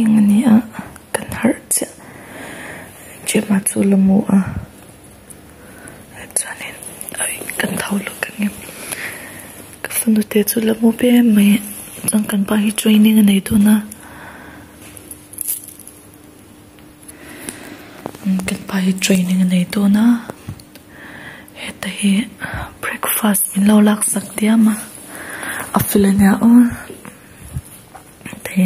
Zing a ni a kan harh chiah Gemma chu la mu a chuanin kan tho lawk ang em ka fanu te chu la mu ve em mai chuan kan pa hi training a nei dawn a kan pa hi training a nei dawn a heta hi breakfast min lo laksak diam a a fel a nia aw. Te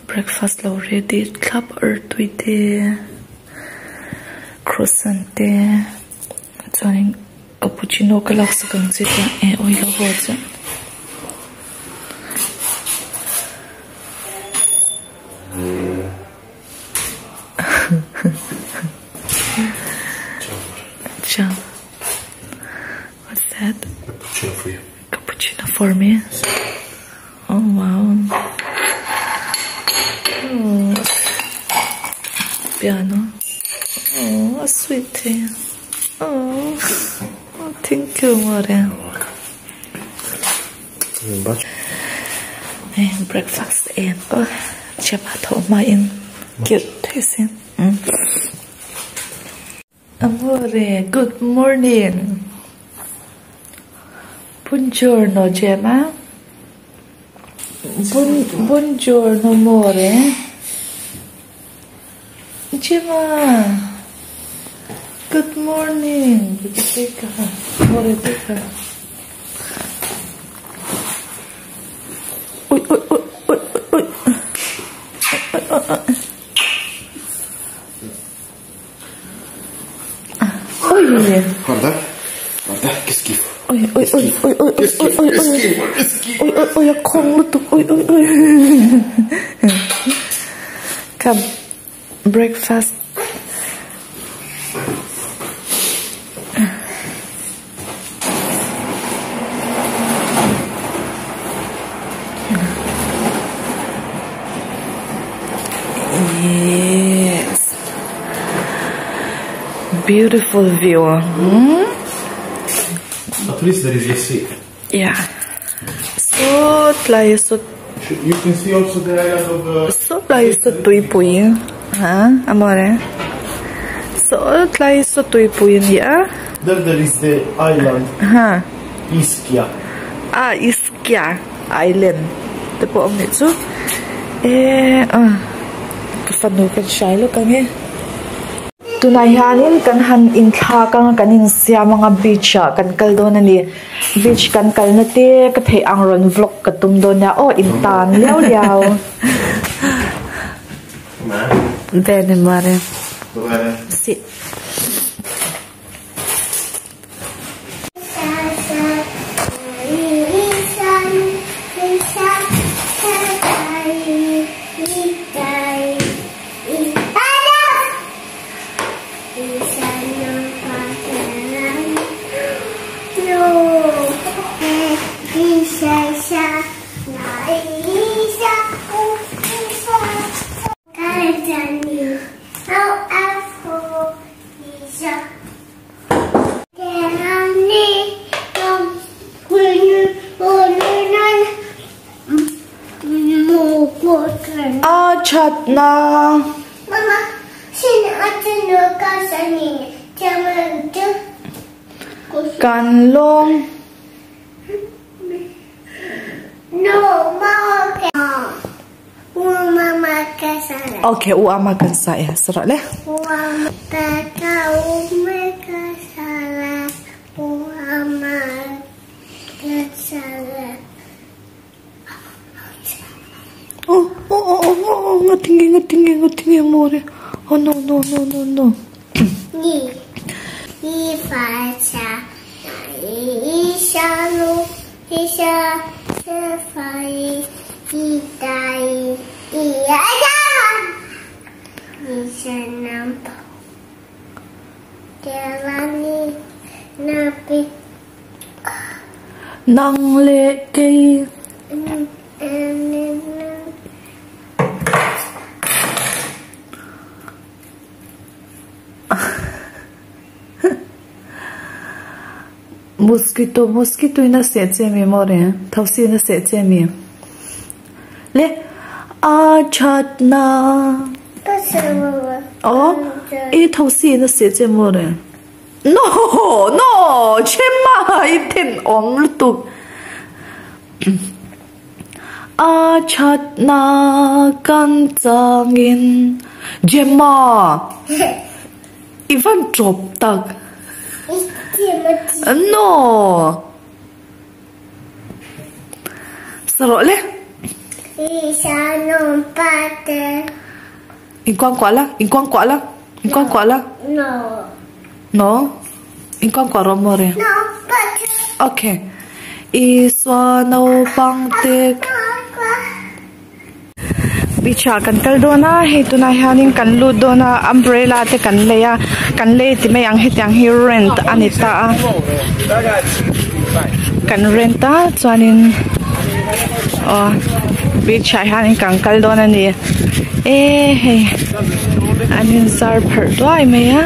breakfast lo ready thlap artui te croissant te chuanin cappuccino ka laksak ang che chuan eh awi lo haw chuan. Ciao. What's that? Cappuccino for you. Cappuccino for me? Oh wow. Oh. Piano. Oh, sweet. Oh. oh thank you, amore. Hey, breakfast and oh, chema tho ma in. Get tasting. Amore, good morning. Buongiorno, Gemma. Buon, buongiorno, amore. Gemma. Good morning. Amore, teka. Ui, ui, ui, ui, ui. Ui, ui, ui. Ui. Guarda, guarda, che schifo. Ui, ui, ui, ui, ui, Che schifo, ui, che ui. schifo, che schifo. Ui, ui, ui, a khawng lutuk. Ui, ui, ui. Come, breakfast. Yes. Beautiful view. Hmm? At least there is a sea. Yeah. So tlai so You can see also the island of uh, so tlai so tuipui. Ha, amore. So tlai so tuipui nia. There there is the island Ha. Ischia. Ah, Ischia Island. Te pawh awm nih chu. Eh, ah. Ka fanu kan hrai lawk ang e. Tunah hianin kan han inthlak anga kan insiam anga beach ah kan kal dawn a ni. Beach kan kalna te ka theih ang rawn vlog ka tum dawn nia aw intan liau liau. Bene mare. Si. A thatna. Kan lawng. Okay, u ama kan sa e sara le. Oh, oh, oh, oh, oh, ngatinge, ngatinge, ngatinge, amore. Oh, no, no, no, no, no. Nang le kei. Mosquito, mosquito ina seh che mi amore, thosi ina seh che mi. Le, A thatna Aw i thosi in a seh che maw le No no Chema i thenawm lutuk A thatna kan changin Gemma i van tawp tak No. Sarawh le. Inkuang kuah la, inkuang kuah la, inkuang kuah la. No. No. Inkuang kuah rawh maw re. No, but. Okay. Isua naupang te. Beach ah kan kal dawn a, hei tunah hianin kan lut dawn a, umbrella te kan lei a, kan lei ti mai ang hetiang hi rent a ni ta a, kan rent a chuanin aw beach ah hianin kan kal dawn a ni e hei an inzar pharh duai mai a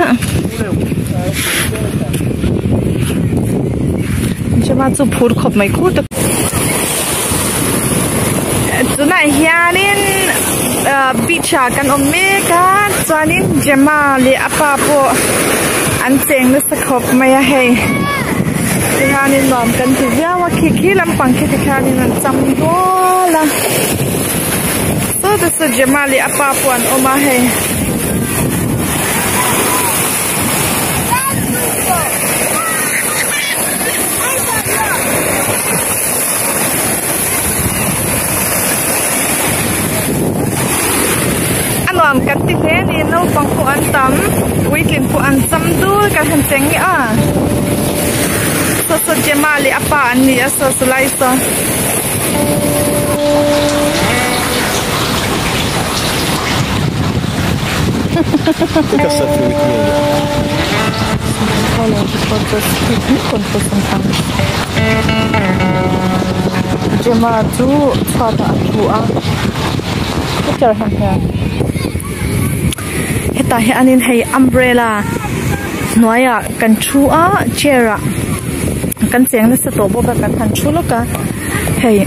chuma chu phur khawp mai khur te. Tunah hianin beach ah kan awm mek a chuanin Gemma leh a pa pawh an cheng nasa khawp mai a hei tihianin nuam kan ti viau a khi khi lampang khi tikhianin an cham nual a sawtah saw Gemma leh a pa pawh an awm a hei. A nuam kan ti hle a ni naupang pawh an tam puitling pawh an cham dul kan han cheng nge a saw saw Gemma leh a pa an ni a saw saw lai saw. Take a selfie with me. Gemma chu chhuatah a thu a picture han hian hetah hianin hei umbrella hnuaiah kan thu a chair ah kan cheng nasa tawh bawk a kan han thu lawk a hei.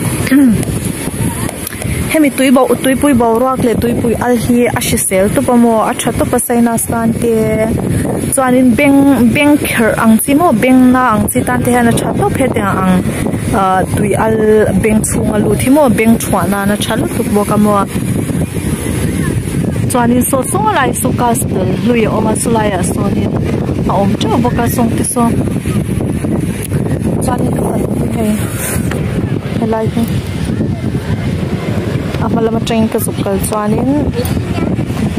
Hemi tui bo tuipui boruak leh tuipui al hi a hrisel tawp a maw a tha tawp a sinus tan te chuanin beng beng kherh ang chi maw beng na ang chi tan te hian a tha tawp hetiang ang ah tui al beng chhunga lut hi maw beng thuah nan a tha lutuk bawk a maw chuanin saw saw lai saw castle hlui a awm a chulaiah sawnin a awm teuh bawk a sawng te saw chuanin ka fanu hi hei helai hi a hma lam atangin ka zuk kal chuanin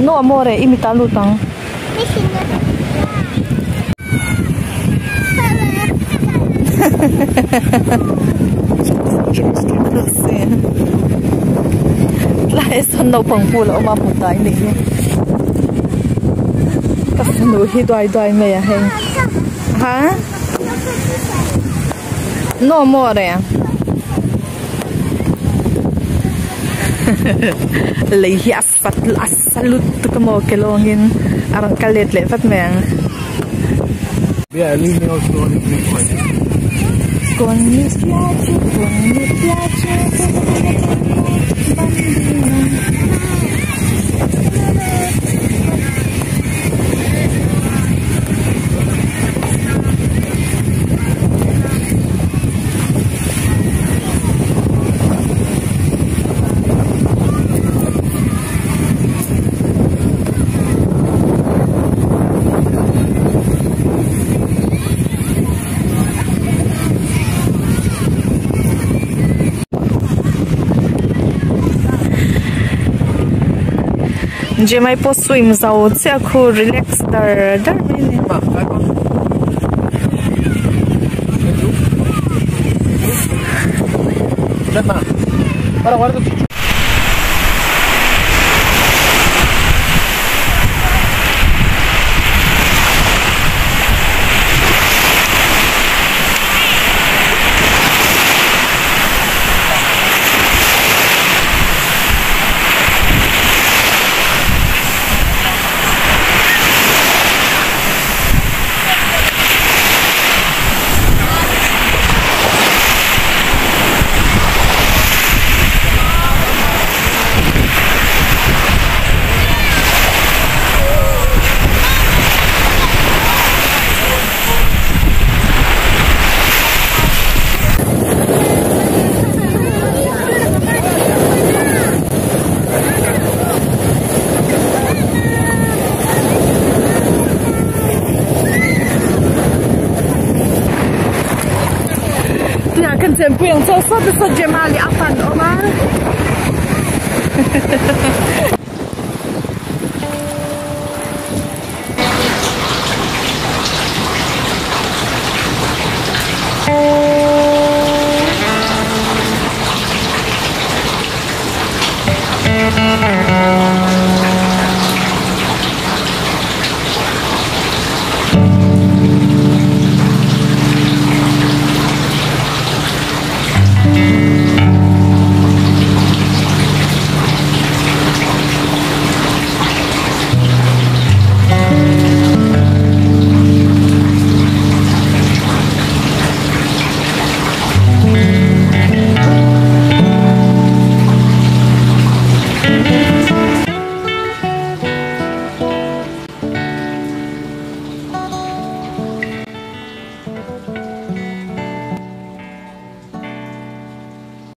no amore i mit ah lut ang. Tlai sawn naupang pool a awm a hmu tlai nih hi ka fanu hi duai duai mai a hei ha. No amore. Lei hi a sat a sa lutuk a maw ke lawngin a rawn kal let leh vat mai ang. Con mi piace, con mi piace bambina. Jemai pawh swim zo chiah khu relax dar dar mai a ni. chenpui ang chaw sawt sawt Gemma leh a fan awm a.